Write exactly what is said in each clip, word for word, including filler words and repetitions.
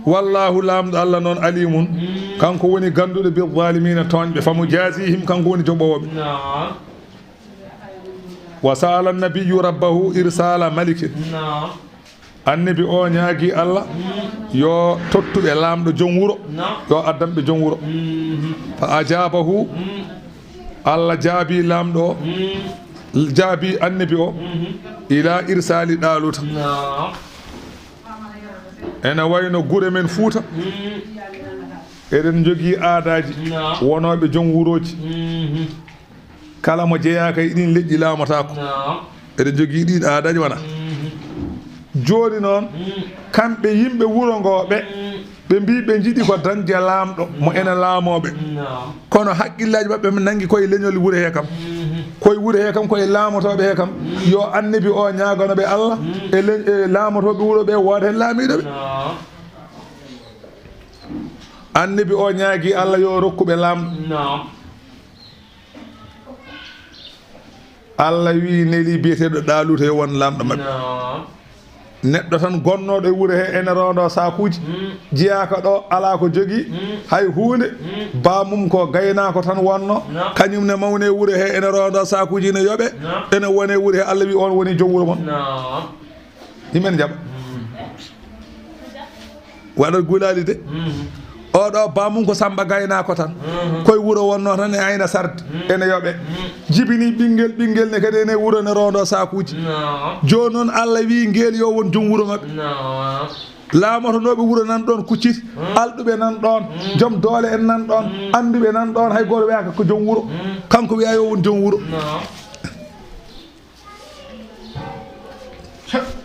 Wallaahu, Laamɗo Alla non, aliimun, kanko woni gannduɗo, bi zaalimiina, tooñɓe, fa mujaazihim, kanko woni joɓoowo ɓe. Naam. Wa sa'ala nabiyyu rabbahu irsaala malikin. Naam. Annabi o ñaagii Alla, yo tottu ɓe laamɗo jom wuro, naam, yo addan ɓe jom wuro. Mhm. Fa ajaabahu, mm, Alla jaabii laamɗo o, mm, jaabii annabi o, mhm, ila irsaali Ɗaaluuta. Naam. Ene wayno gure men Fuuta. Mm. Eɗen njogii aadaaji, naam, wonooɓe jom wurooji. Mhm. Kala mo jeyaaka e ɗin leƴƴi laamotaako. Naam. Eɗen njogii ɗin aadaaji wona. Mhm. Jooni noon, mm, kamɓe yimɓe wuro ngoo ɓe, mm, ɓe mbii ɓe njiɗi ko dañde laamɗo mo ene laamoo ɓe. Naam. Kono haqqillaaji maɓɓe nanngi koye leñol wuro hee kam. Mhm. Koye wuro hee kam, koye laamotooɓe hee kam. Mm. Yo annabi o ñaagano ɓe Alla, mm, e leñ-, e laamotooɓe wuro ɓe, wooda heen laamiiɗo ɓe. Naam. Annabi o ñaagii Alla yo rokku ɓe laamɗo. Naam. Alla wi'i, nelii biyeteeɗo Ɗaaluuta yo won laamɗo maɓɓe. Naam. Neɗɗo tan gonnooɗo e wuro he ene roondoo saakuuji, mm, jeyaaka ɗo, alaa ko jogii, mm, hay huunde. Mm. Baamum ko gaynaako tan wonnoo, naam, kañum ne mawni e wuro he ene roondoo saakuuji, ene yoɓe, naam, ene woni e wuro he. Alla wi'i, on woni jom wuro mon. Naam. Himen jaɓa. Mm. Waɗat gulaali de. Mhm. Oɗo baamum ko Samba gaynaako tan. Mhm. Koye wuro wonnoo tan e ayna sarde. Mhm. Ene yoɓe. Mhm. Jibini ɓinngel, ɓinngel ne kadi ene wuro ne roondoo saakuuji. Naam. Jooni noon Alla wi'i ngeel yo won jom wuro maɓɓe. Naam. Laamotonooɓe wuro nan ɗoon kucciti. Mhm. Alɗuɓe nan ɗoon. Mhm. Jom doole en nan ɗoon. Mhm. Annduɓe nan ɗoon. Hay gooto wi'aaka ko jom wuro. Mhm. Kanko wi'a yo won jom wuro. Naam.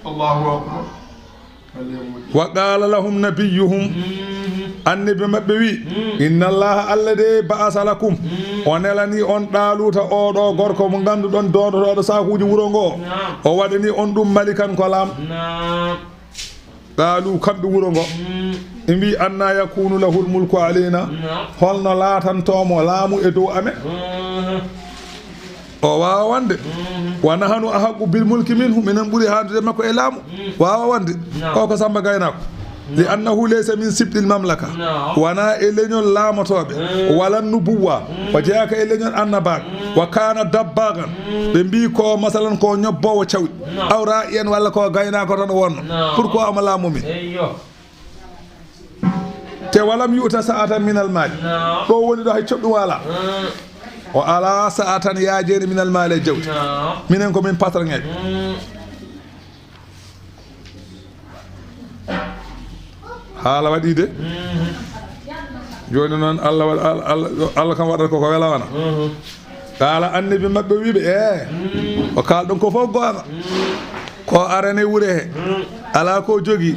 Allahu akbar. Wa qala lahum nabiyyuhum, annabi maɓɓe wi, inna Allaha, Alla de, ba'asa lakum, o nelani on Ɗaaluuta, oo ɗoo gorko mo ngannduɗon doondotooɗo saakuuji wuro ngoo, o waɗani on ɗum malikan ko laamɗo. Qaalu, kamɓe wuro ngo, ɓe mbii, anna yakunu lahul mulku alayna, holno laatantoo mo laamu e dow amen? O waawaa wonde. Wa nahnu ahaqqu bil mulki minhu, minen ɓuri haandude makko e laamu. Waawaa wonde. O ko Samba Gaynaako. Li annahu laysa min sibtil mamlaka. Wonaa e leñol laamotooɓe. Wala nubuwwa. O jeyaaka e leñol annabaaɓe. Wa kaana dabbaagan. Ɓe mbii ko, masalan, ko ñobboowo cawɗi. Aw raa'iyan, walla ko gaynaako tan o wonno. Pourquoi omo laamoo min? Te walam yu'ta sa'atan minal maali. Ɗo woni ɗo hay coɓɗum alaa. O alaa sa'atan yaajeende minal maali e jawdi. Minen ko min patron en. Haala waɗii de. Jooni noon, Allah waɗ-, Al-, Al-, Allah kam waɗata ko ko wela wona. Qaala, annabi maɓɓe wii ɓe, ee, ko kaalɗon ko fof goonga. Ko arani wure he. Alaa ko jogii.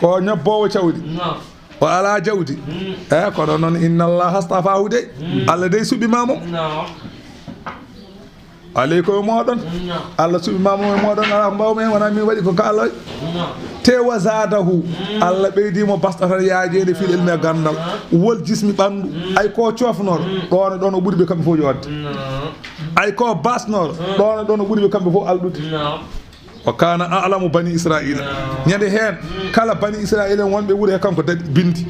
Ko ñobboowo cawɗi. O alaa jawdi. Ee, kono noon, inna Allaha astafaahu de. Allah dey suɓi ma mo. Alay ko e mooɗon. Allah suɓi ma mo e mooɗon, alaa ko mbaawmi heen, wonaa min waɗi ko ka Allah waɗi. Te wa zaadahu, Allah ɓeydi mo bastatan yaajeende fil ilmi e ganndal. Wol jismi ɓanndu. Ay ko cofnooɗo, ɗoon e ɗoon o ɓuri ɓe kamɓe fof yodde. Ay ko basnooɗo, ɗoon e ɗoon o ɓuri ɓe kamɓe fof alɗude. Wa kaana a'lamu bani Israa'iila. Ñande heen, kala bani Israa'iila en wonɓe wuro he kanko daɗi bindi.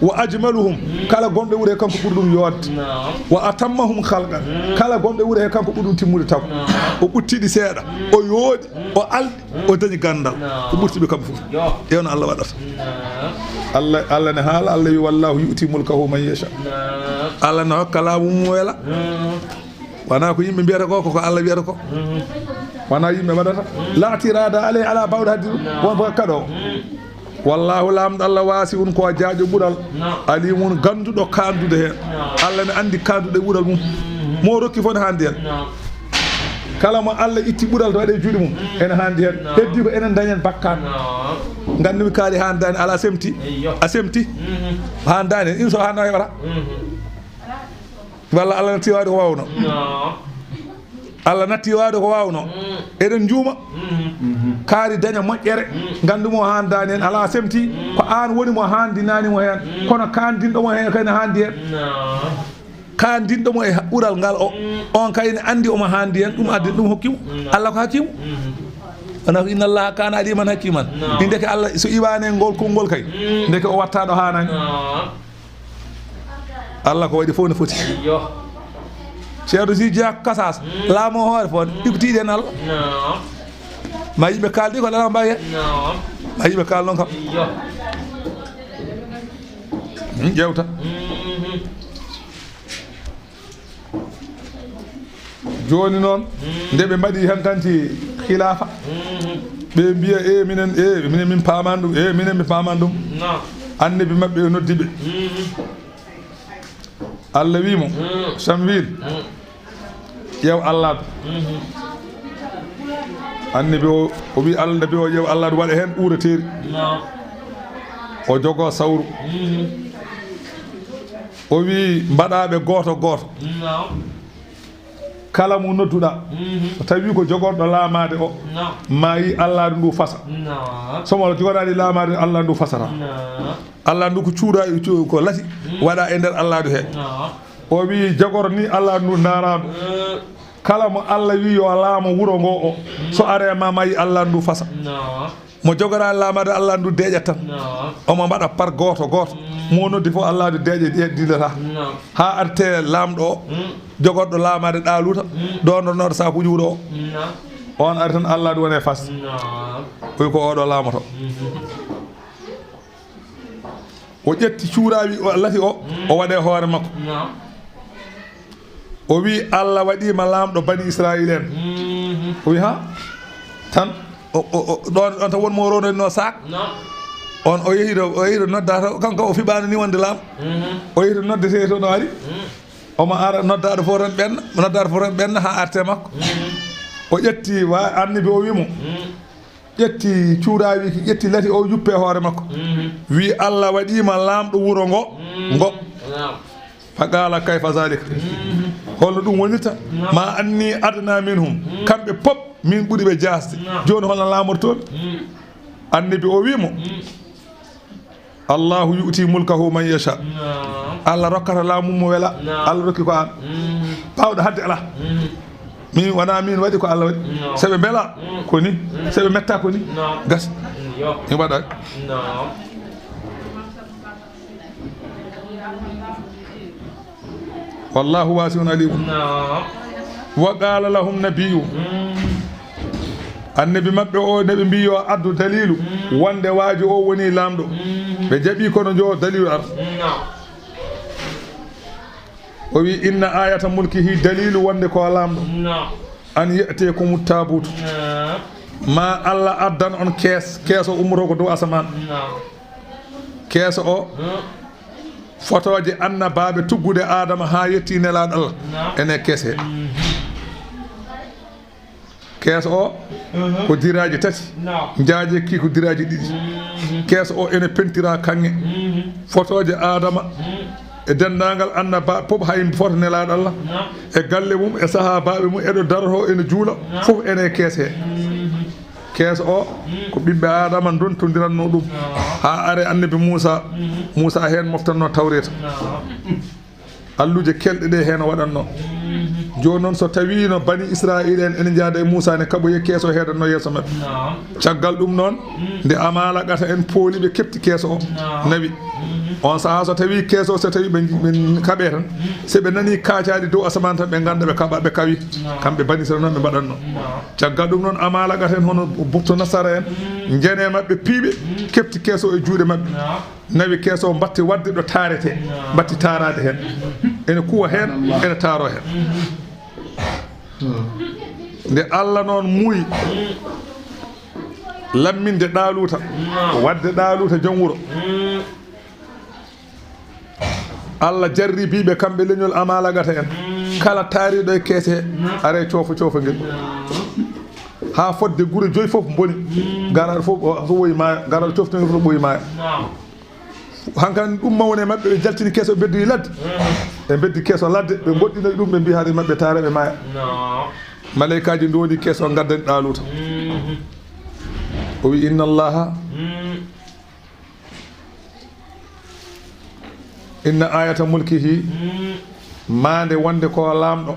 Wa ajmaluhum, kala gonɗo wuro he kanko ɓuri ɗum yodde. Wa atammahum khalqan, kala gonɗo wuro he kanko ɓuri ɗum timmude taw. O ɓutti ɗi seeɗa, o yooɗi, o alɗi, o dañi ganndal. O ɓurti ɓe kamɓe fof. Yo no Allah waɗata. Allah, Allah ne haala, Allah wi, "Wallahu yu'ti mulkahu man yasha." Allah ne hokka laamu mum wela. Wonaa ko yimɓe mbiyata ko, ko, ko Allah wiyata ko. Wonaa yimɓe mbaɗata. La i'tirada alay, alaa baawɗo haddi ɗum. Won ko kaɗo. Wallahu, Laamɗo Allah, waasi'un, ko jaaƴo ɓural. Alimun, gannduɗo kaandude heen. Allah ne anndi kaanduɗe ɓural mum. Mo rokki fof ne haandi heen. Kala mo Allah itti ɓural to waɗe juuɗe mum, ene haandi heen. Heddi ko enen dañen bakkaat. Nganndumi kaari haandaani, alaa semti. A semti. Haandaani, in so haandaani heɓata. Walla Allah natti waawde ko waawno. Allah natti waawde ko waawno. Eɗen njuuma. Kaari daña moƴƴere. Nganndu mo haandaani heen, alaa semti. Ko aan woni mo haandinaani mo heen. Kono kaandinɗo mo heen kay ne haandi heen. Kaandinɗo mo e ɓural ngal o, on kay ne anndi omo haandi heen, ɗum addi ɗum hokki mo. Allah ko hakimu. Wona ko, "Inna Allaha kana aliman hakiman." Naam. Ndeke Allah, so iwaane ngol konngol kay, mm, ndeke o wattaɗo haanani. Naam. Allah ko waɗi fof no foti. Yo. Ceerno si jeyaa ko kasaas, mm, laamu o hoore fof, mm, ɗi ko tiiɗi en Allah. Naam. Ma yimɓe kaaldi ko alaa ko mbaawi hen. Naam. Ma yimɓe kaal noon kam. Yo. Hmm, ƴeewta. Mhm. Jooni noon, mm, nde ɓe mbaɗi hankanti khilaafa, mhm, ɓe mbiya, "E minen, e minen min paaman ɗum, e minen min paaman ɗum." Naam. Annabi maɓɓe o noddi ɓe. Mhm. Allah wii mo, mm, "Samwil, mm, ƴeew alladu." Mhm. Annabi o, o wii Allah, nabi o ƴeew alladu, waɗa heen uureteeri. Naam. O jogoo sawru. Mhm. O wii, "Mbaɗaa ɓe gooto gooto." Naam. Kala mo nodduɗaa, mhm, so tawii ko jogorɗo laamaade o, naam, ma yii alladu ndu fasa. Naam. So mo jogoraali laamaade, alladu ndu fasata. Naam. Alladu ndu ko cuuɗa, cu-, ko lati, mm, waɗa e nder alladu he. Naam. O wii, jogor ni alladu ndu ndaaraandu. Mm. Kala mo Allah wii yo laamo wuro ngo o, mm, so aree ma, ma yii alladu ndu fasa. Naam. Mo jogoraali laamaade, alladu ndu deeƴat tan. Naam. Omo mbaɗa par gooto gooto. Mm. Mo noddi fof, alladu deeƴa, deeƴa, dillataa. Naam. Haa artee laamɗo o, mm, jogorɗo laamaade Ɗaaluuta, mm, doondornooɗo saakuuji wuro o. Naam. On ari tan, alladu woni e fas. Naam. O wii ko oo ɗoo laamoto. Mhm. O ƴetti cuuraawi o lati o, mm, o waɗi e hoore makko. Naam. O wii, "Allah waɗii ma laamɗo Bani Israa'iila en." Mhm. O wii, "Ha?" Tan, o, o, o, ɗon, ɗon tan won mo rondoyno saak. Naam. On o yehi ɗo, o yehi ɗo nodda to, kanko o fiɓaano ni wonde laamɗo. Mhm. O yehi to noddetee to no ari. Mhm. Omo ara noddaaɗo fof tan ɓenna, noddaaɗo fof tan ɓenna haa artee makko. Mhm. O ƴetti wa-, annabi o wii mo, mhm, ƴetti cuuraawi ki, ƴetti lati o, yuppe hoore makko. Mhm. Wii, "Allah waɗii ma laamɗo wuro ngo, mhm, ngo." Naam. Fa qaala, "Kayfa zaalika?" Mhm. Holno ɗum wonirta? Naam. "Ma anni adna minhum." Mhm. Kamɓe pop min ɓuri ɓe jaasde. Naam. Jooni holno laamortoomi? Mhm. Annabi o wii mo, mhm, "Allahu yu'ti mulkahu man yasha." Naam. Allah rokkata laamu mo wela. Naam. Allah rokki ko an. Mhm. Baawɗo hadde alaa. Mhm. Min wonaa min waɗi, ko Allah waɗi. Naam. So ɓe mbelaa, mm, ko ni. Mm. So ɓe mettaa, ko ni. Naam. Gasi. Mm, yo. Mi waɗa. Naam. Wallahu wasi'un alim. Naam. Wa qala lahum nabiyyu. Mm. Annabi maɓɓe o, nde ɓe mbii yo addu daliilu, mm, wonde waajo o woni laamɗo. Mm. Ɓe jaɓi, kono yo daliilu ar. Naam. O wi, "Inna ayata mulkihi", daliilu wonde ko laamɗo. Naam. "An ya'tiyakumu taabutu." Naam. Ma Allah addan on kees, kees o ummoto ko dow asamaan. Naam. Kees o, hmm, fotooje annabaaɓe tuggude Aadama haa yetti Nelaaɗo Allah. Naam. Ene kees he. Mhm. Kees o, mhm, ko diraaji tati. Naam. Njaaje ki ko diraaji ɗiɗi. Mhm. Kees o ene pentira kaŋŋe. Mhm. Fotooje Aadama, mhm, e denndaangal annabaaɓe fof, hay foto Nelaaɗo Allah. Naam. E galle mum, e sahaabaaɓe mum, e ɗo darotoo ene juula, naam, fof ene kees he. Mhm. Kees o, mhm, ko ɓiɓɓe Aadama ndontondirannoo ɗum. Naam. Haa are Annabi Muusaa, mhm, Muusaa heen moftanno Tawreeta. Naam. Alluje kelɗe ɗe heen o waɗannoo. Mhm. Jooni noon, so tawiino Bani Israa'iila en ene njaada e Muusaa ne, kaɓoye kees o heedannoo yeeso maɓɓe. Naam. Caggal ɗum noon, mhm, nde Amaalaqata en pooli, ɓe keɓti kees o, naam, nawi. Mhm. On sahaa, so tawii kees o, so tawii ɓe, ɓe kaɓee tan, mhm, so ɓe nanii kaacaali dow asamaan tan, ɓe ngannda ɓe kaɓa, ɓe kawi. Naam. Kamɓe Bani Israa'iila noon ɓe mbaɗannoo. Naam. Caggal ɗum noon, Amaalaqata en hono Buktu Nasara en, mhm, njene maɓɓe piiɓe, mhm, keɓti kees o e juuɗe maɓɓe. Naam. Nawi kees o, mbatti waɗde ɗo taaretee, naam, mbatti taaraade heen. Ene kuwa heen, ene taaroo heen. Nde Allah noon muuyi lamminde Ɗaaluuta, naam, waɗde Ɗaaluuta jom wuro. Allah jarribii ɓe kamɓe leñol Amaalaqata en. Kala taariiɗo e kees he, naam, aray coofo coofo ngel. Naam. Haa fodde gure joyi fof mboni. Mm. Garaaɗo fof, o, fof woyi maayo. Garaaɗo coftinga fof ɓooyi maayo. Naam. Hankan ɗum mawne maɓɓe, ɓe jaltini kees o, ɓe beddi ladde. Mm. Ɓe beddi kees o ladde, ɓe ngoɗɗinoyi ɗum, ɓe mbii hari maɓɓe taara, ɓe maaya. Naam. Malaykaaji ndondi kees o, ngaddani Ɗaaluuta. Mm. O wi, "Inna Allaha." Mm. Inna ayata mulkihi, mm, Maa nde wonde ko laamɗo,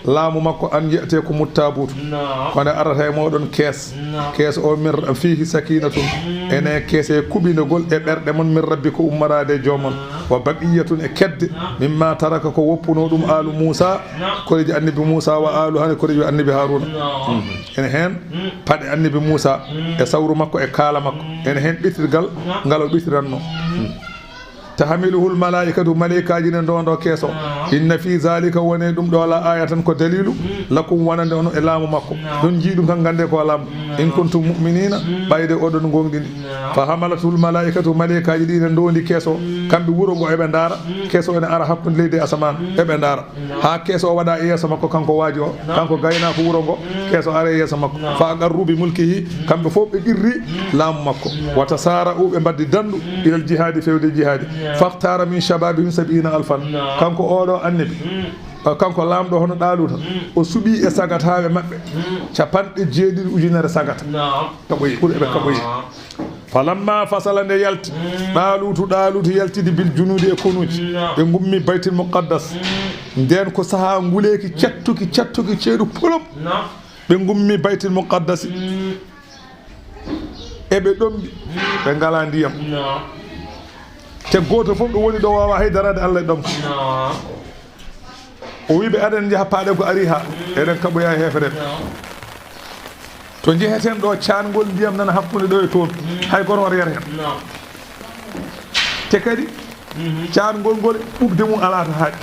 laamu makko an yi'etee ko muttaabuutu. Ko nde arata e mooɗon kees. Kees o min ra-, fiihi sakiinatun. Ene kees e kuɓinogol e ɓerɗe mon min rabbi ko ummoraade e joomon. Wa baqiyatun e kedde. Mimma taraka ko woppunoo ɗum aalu Muusa. Koreeji annabi Muusa wa aalu hani koreeji annabi Haaruuna. Mhm. Ene heen paɗe annabi Muusa e sawru makko e kaala makko. Ene heen ɓetirgal ngal o ɓetiranno. Mhm. Tahmiluhul malaa'ikatu, malaa'ikaaji ne ndondo kees o. Inna fi zalika, woni ɗum ɗo la ayatan, ko dalilu, lakum, wonande on e laamu makko. Ɗon jii ɗum tan, gande ko laamu. In kuntum mu'minina, ɓayde oɗon gonɗini. Fa hamalatul malaa'ikatu, malaa'ikaaji ɗi ne ndondi kees o. Kamɓe wuro ngo eɓe ndaara, kees o ene ara hakkunde leydi e asamaan, eɓe ndaara. Haa kees o waɗa e yeeso makko, kanko waajo o, kanko gaynaako wuro ngo, kees o ara e yeeso makko. Fa aqarru bi mulkihi, kamɓe fof ɓe qirri laamu makko. Wa tasara'u, ɓe mbaddi dandu, ilal jihadi, fewde jihadi. Fahtara min shababihim sab'ina alfan. Kanko oɗo annabi, eh, kanko laamɗo hono Ɗaaluuta, o suɓi e sagataaɓe maɓɓe capanɗe jeeɗiɗi ujunere sagata. Kaɓoyi, ɓuri eɓe kaɓoyi. Falamma fasala, nde yalti, Ɗaaluutu, Ɗaaluutu yaltidi bil junuudi e konuuji. Ɓe ngummi Baytil Muqaddas. Nden ko sahaa nguleeki cattuki, cattuki ceeɗu polom. Ɓe ngummi Baytil Muqaddasi. Eɓe ɗomɗi. Ɓe ngalaa ndiyam. Te gooto fof ɗo woni ɗo waawaa hay daraade Allah e ɗomka. O wi'i ɓe, "Aɗen njaha paaɗe ko ari haa, eɗen kaɓoya e heefereɓe. To njeheten ɗo caangol ndiyam nana hakkunde ɗo e toon, hay gooto wata yar hen." Te kadi, caangol ngol ɓuuɓde mum alaa to haaɗi.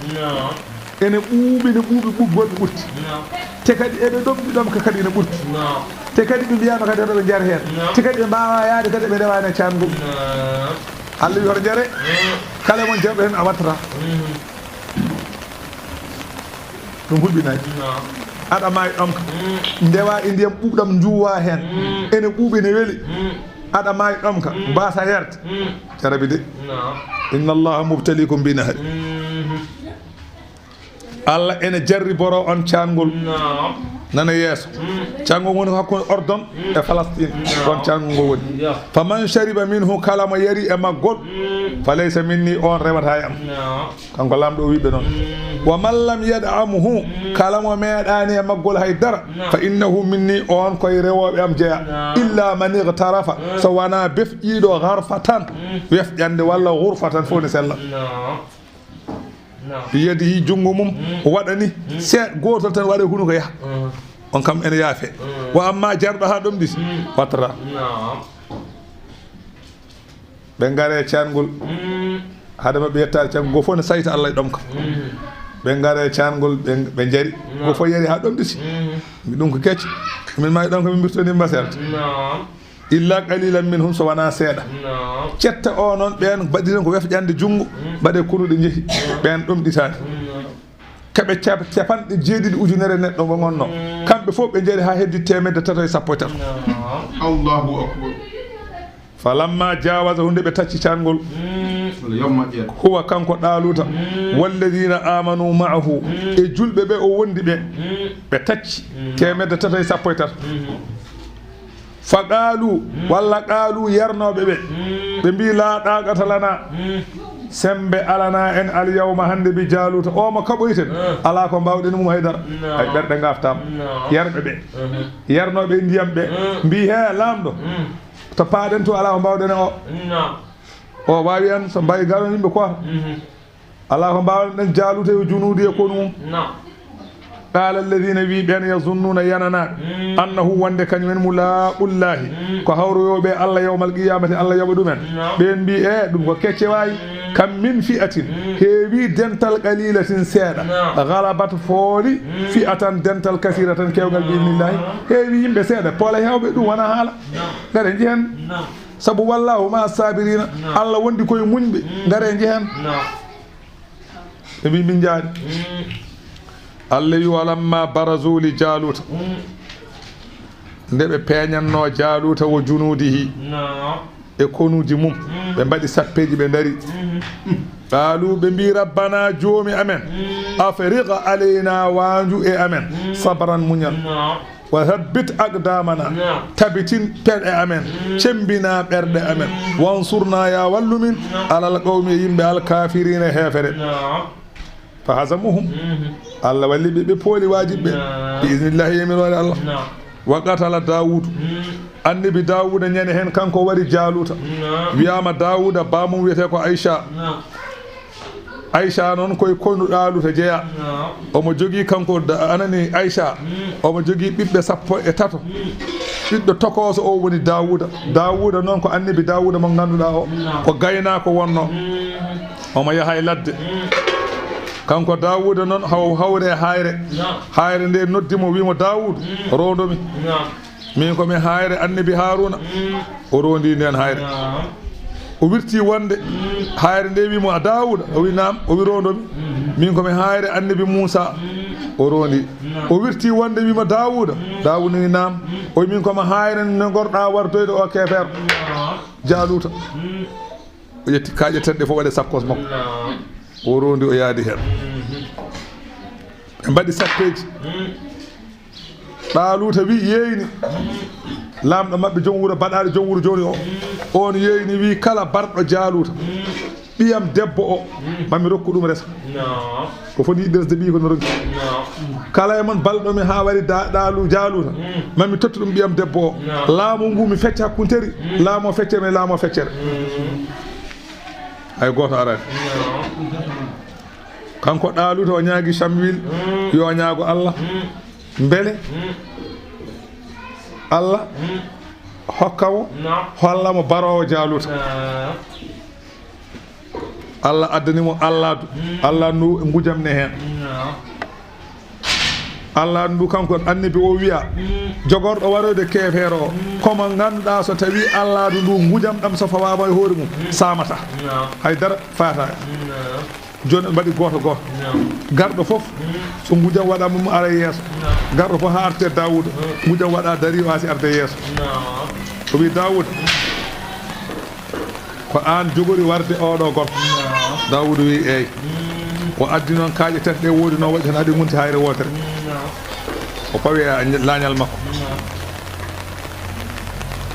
Ene ɓuuɓi, ene ɓuuɓi, ɓuuɓgol ɓurti. Te kadi eɓe ɗomɗi ɗomka kadi ene ɓurti. Te kadi ɓe mbiyaama kadi hoto ɓe njar heen. Te kadi ɓe mbaawaa yaade kadi ɓe rewaani e caangol. Allah wi hoto njare. Kala mo jarɗo heen a wattata. Ɗum hulɓinaaki. Aɗa maayi ɗomka. Ndewa e ndiyam ɓuuɓɗam njuuwa heen. Ene ɓuuɓi, ene weli. Aɗa maayi ɗomka. Mbaasa yerde. Jarabi de. Inna Allaha mubtalikum bi nahri. Allah ene jarriboro on caangol. Nana yeeso. Caangol woni ko hakkunde Ordon e Palestine. Ɗon caangol ngol woni. Faman shariba minhu, kala mo yari e maggol, fa laysa minni, on rewata e am. Kanko laamɗo o wi'i ɓe noon. Wa man lam yad'amhu, kala mo meeɗaani e maggol hay dara, fa innahu minni, on koye rewooɓe am jeya. Illa man ightarafa, so wanaa befƴiiɗo gharfatan, wefƴande walla ghurfatan, fof ne sella. Biyadihi, junngo mum, o waɗani seeɗa, gootol tan waɗa hunuko yaha. On kam ene yaafe. Wa amma jarɗo haa ɗomɗiti, wattata. Ɓe ngare caangol. Hade maɓɓe yettaade caangol, goo fof ne sayta Allah e ɗomka. Ɓe ngare caangol, ɓe, ɓe njari. Goo fof yari haa ɗomɗiti. Ɗum ko kecce. Min maa e ɗomka min mbirtoni mbaserte. Illa qalilan minhum, so wanaa seeɗa. Cetta o noon, ɓeen mbaɗiren ko wefƴande junngo, mbaɗe konuɗe njehi. Ɓeen ɗomɗitaani. Kaɓe cap-, capanɗe jeeɗiɗi ujunere neɗɗo mo ngonno. Kamɓe fof ɓe njari haa heddi teemedde tato e sappo e tato. Allahu akbar. Falamma jaawaza, hunde ɓe tacci caangol. Wala yawma ƴeer. Huwa, kanko Ɗaaluuta, walladina amanu ma'ahu, e julɓe ɓe o wondi ɓe, ɓe tacci teemedde tato e sappo e tato. Fa qaalu, walla qaalu yarnooɓe ɓe, ɓe mbii, "Laa ɗaaqata lana, sembe alana en al yawma hannde bi Jaaluuta, o mo kaɓoyten, alaa ko mbaawɗen mum haydara." Ay, ɓerɗe ngaaftaama. Yarɓe ɓe, yarnooɓe ndiyam ɓe, mbii, "He, laamɗo, to paaɗen to, alaa ko mbaawɗen e o. O waawi en, so mbaawi garon yimɓe koota." Alaa ko mbaawɗen Jaaluuta e junuudi e konu mum. Naam. Qaala alladina, wii ɓeen, yazunnuuna, yananaaɓe, annahu, wonde kañum en mulaaqullaahi, ko hawroyooɓe e Allah yawmal qiyaamati, Allah yoɓa ɗum en. Ɓeen mbii, e, ɗum ko kecce waay. Kam min fi'atin, heewi dental qaliilatin seeɗa, galabat fooli, fi'atan dental kasiiratan keewgal bi idnillaahi, heewi yimɓe seeɗa, poola heewɓe, ɗum wonaa haala. Ngare njehen. Sabu wallaahu ma'a saabiriina, Allah wondi koye muñɓe, ngare njehen. Ɓe mbii, "Min njaari." Allah wi, "Walamma barazu li Jaaluuta." Nde ɓe peeñannoo Jaaluuta wo junuudihi, e konuuji mum, ɓe mbaɗi sappeeji, ɓe ndari. Qaalu, ɓe mbii, "Rabbana, Joomi amen, afriq alaynaa, waanju e amen, sabran, muñal." Wa thabbit aqdamana, tabitin peɗe amen, cembina ɓerɗe amen. Wansurna, ya wallu min, alal qawmi, e yimɓe, al kafirina, heefere. Fa hazamuhum. Mhm. Allah walli ɓe, ɓe pooli waajibɓe. Naam. Bi iznillahi, yamiroore Allah. Naam. Wa qatala Daawudu. Mm. Annabi Daawuda ñande hen kanko wari Jaaluuta. Naam. Wiyaama Daawuda, baamum wiyetee ko Aysa. Naam. Aysa noon koye konu Ɗaaluuta jeyaa. Naam. Omo jogii kanko da-, anani Aysa. Mm. Omo jogii ɓiɓɓe sappo e tato. Mm. Ɓiɗɗo tokooso o woni Daawuda. Daawuda noon ko annabi Daawuda mo ngannduɗaa o. Naam. Ko gaynaako wonno. Mm. Omo yaha e ladde. Mm. Kanko Daawuda noon haw-, hawre e hayre. Naam. Hayre nde noddi mo, wii mo, "Daawuda, mm, rondo mi." Naam. Min ko mi hayre annabi Haaruuna. Mm. O rondi nden hayre. Naam. O wirti wonde, mm, hayre nde wii mo, "A Daawuda?" O wii, "Naam." O wii, "Rondo mi." Mm. Min ko mi hayre annabi Muusa. Mm. O rondi. Naam. O wirti wonde wii mo, "Daawuda?" Mm. Daawuda wii, "Naam." Mm. O wii, "Min ko mi hayre no ngorɗaa wardoyde o keefeero." Naam. Jaaluuta. Mm. O ƴetti kaaƴe tedde fof waɗe sakkos makko. Naam. O rondi, o yaadi hen. Mhm. Ɓe mbaɗi sappeeji. Mm. Ɗaaluuta wi yeeyni. Mm. Laamɗo maɓɓe, jom wuro, baɗaaɗo jom wuro jooni o. Mm. On yeeyni, wi, "Kala barɗo Jaaluuta, mm, ɓiyam debbo o, mm, mami rokku ɗum resa." Naam. Ko foti yiɗde resde ɓiyi ko no ronki. Naam. Kala e mon balɗo mi haa wari da-, ɗaalu Jaaluuta. Mm. Mami tottu ɗum ɓiyam debbo o. Naam. Laamu ngu mi fecca hakkunteri. Mm. Laamu o feccere, laamu o feccere. Mm. Hay gooto araani. Naam. Kanko Ɗaaluuta o ñaagi Samuel, mm, yo o ñaago Allah. Mm. Mbele, mm, Allah, mm, hokka mo, naam, holla mo baroowo Jaaluuta. Naam. Allah addani mo allaadu. Mm. Allaadu ndu ngujam ne heen. Naam. Allaadu ndu kanko annabi o wiya, mm, jogorɗo waroyde keefeero o, mm, ko mo ngannduɗaa so tawii allaadu ndu ngujam ɗam so fawaama e hoore mum, mm, saamata. Naam. Hay dara faata. Naam. Jooni ɓe mbaɗi gooto gooto. Naam. Garɗo fof, mm, so ngujam waɗaama mum ara yeeso. Naam. Garɗo fof haa artee Daawuda. Mm. Ngujam waɗa darii o asi arde yeeso. Naam. O wi'i Daawuda, "Ko aan jogori warde oo ɗoo gorko?" Naam. Daawuda wi'i, "Eey." Mm. O addi noon kaaƴe tati ɗe woodi noon waɗi tan haɗi ngonti hayre wootere. Naam. O pawi e laañal makko. Naam.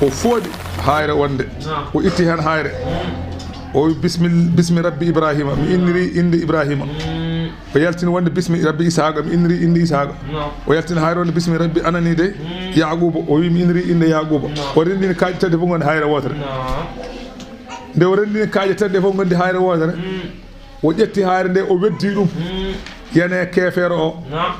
O fooɗi hayre wonde. Naam. O itti heen hayre. Mm. O wi, "Bismil-, bismi Rabbi Ibrahima." Mi inniri innde Ibrahima. Mm. O yaltini wonde, "Bismi Rabbi Isaaqa." Mi inniri innde Isaaqa. Naam. O yaltini hayre wonde, "Bismi Rabbi anani de." Mm. Yaaquuba. O wi, "Mi inniri innde Yaaquuba." Naam. O renndini kaaƴe tati fof ngonde hayre wootere. Naam. Nde o renndini kaaƴe tati ɗe fof ngondi hayre wootere, mm, o ƴetti hayre nde, o weddi ɗum. Mm. Yane keefeero o. Naam.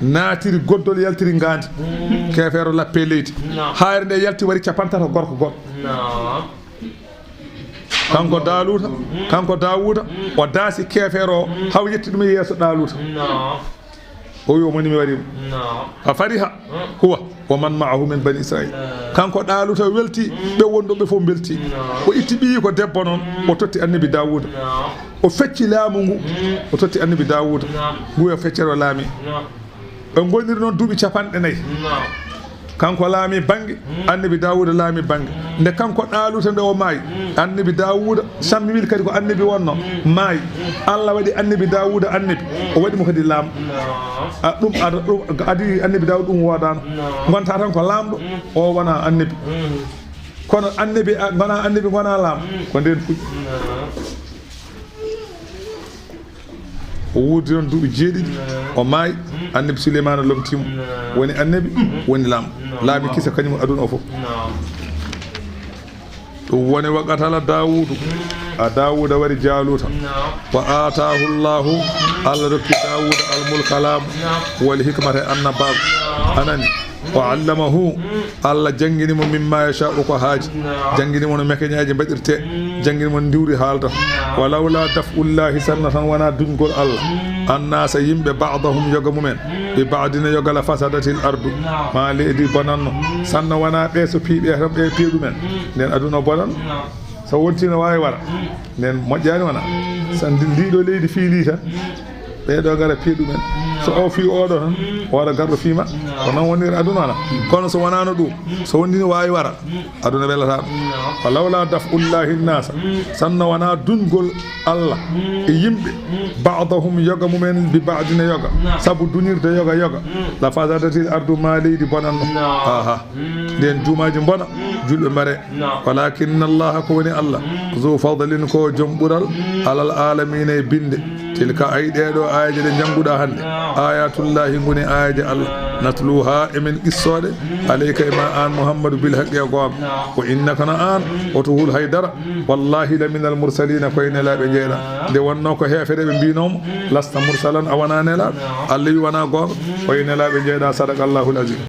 Naatiri goddol, yaltiri ngaandi. Mm. Keefeero lappe leydi. Naam. Hayre nde yalti wari capantati gorko goɗɗo. Naam. Kanko Daaluuta, mm, kanko Daawuuda, mm, o daasi keefeero o, mm, haw yetti ɗum e yeeso Daaluuta. Naam. O wi, "Omo ni mi wari mo." Naam. Fa fariha, mm, huwa wa man ma'ahu min bani Israil. Naam. Kanko Daaluuta welti, mm, ɓe wonɗo ɓe fof mbelti. Naam. O itti ɓiyi ko debbo noon, mm, o totti annabi Daawuuda. Naam. O fecci laamu ngu, mm, o totti annabi Daawuuda. Naam. Ngu e feccere o laami. Naam. Ɓe ngoniri noon duuɓi capanɗe nayi. Naam. Kanko laami bannge, mm, annabi Daawuda laami bannge. Mm. Nde kanko Daaluuta nde o maayi, mm, annabi Daawuda, Samuel kadi ko annabi wonno, mm, maayi. Mm. Allah waɗi annabi Daawuda annabi. Mm. O waɗi mo kadi laamɗo. Naam. A, ɗum ada, ɗum adi annabi Daawuda ɗum woodaano. Naam. Ngonta tan ko laamɗo, mm, o wona annabi. Mm. Kono annabi, a, ngona annabi, ngona laamɗo. Mm. Ko ndeen fuɗɗi. Naam. O wuurdi ɗon duuɓi jeeɗiɗi, o maayi. Annabi Suleymaana lomtii mo, woni annabi, woni laamɗo. Laami kisa kañum aduna o fof. Ɗum woni wa qatala Daawuudu, a Daawuuda wari Jaaluuta. Wa aataahu Llaahu, Allah rokki Daawuuda al mulka laamu, wal hikmata e annabaaku. Anani. Wa allamahu, Allah janngini mo mimma yasha'u ko haaji. Janngini mo no mekeñaaji mbaɗirtee. Janngini mo ndiwri haalta. Wa lawla daf'ullahi, sanno tan wonaa duñgol Allah. Annaasa yimɓe ba'dahum yoga mumen. Bi ba'din yoga la fasadatil ardu. Ma leydi bonanno. Sanno wonaa ɓe so piiɓe tan ɓe piya ɗumen. Nden aduna bonan. So wontii no waawi wara. Nden moƴƴaani wona. Sa ndi-, ndii ɗoo leydi fiilii tan, ɓee ɗoo ngara piya ɗumen. So o fii oo ɗoo tan, o wara garɗo fii ma. Ko non woniri aduna wona. Kono so wonaano ɗum, so wonii no waawi wara, aduna welataano. Wa lawla daf'ullahi nnaasa, sanno wonaa duñgol Allah e yimɓe, ba'dahum yoga mumen bi ba'din yoga, sabu duñirde yoga yoga, la fasadatil ardu, ma leydi bonanno. Aha. Nden juumaaji mbona, julɓe mbare. Naam. Walakinna Allaha, ko woni Allah, zu fadlin, ko jom ɓural, alal aalamiina, e binde. Tilka, ay ɗee ɗoo aayeeje ɗe njannguɗaa hannde, aayatullaahi ngoni aayeeje Allah, natluuhaa, e men qissooɗe, alayka, e ma aan Muhammadu, bil haqqi, e goonga. Wa innaka, no aan, hoto hul hay dara, wallaahi, la minal mursaliina, ko e nelaaɓe njeyaɗaa. Nde wonnoo ko heefereɓe mbiinoo mo, lasta mursalan, a wanaa nelaaɗo. Allah wi wanaa goonga, ko e nelaaɓe njeyaɗaa. Sadaqallaahul aziim.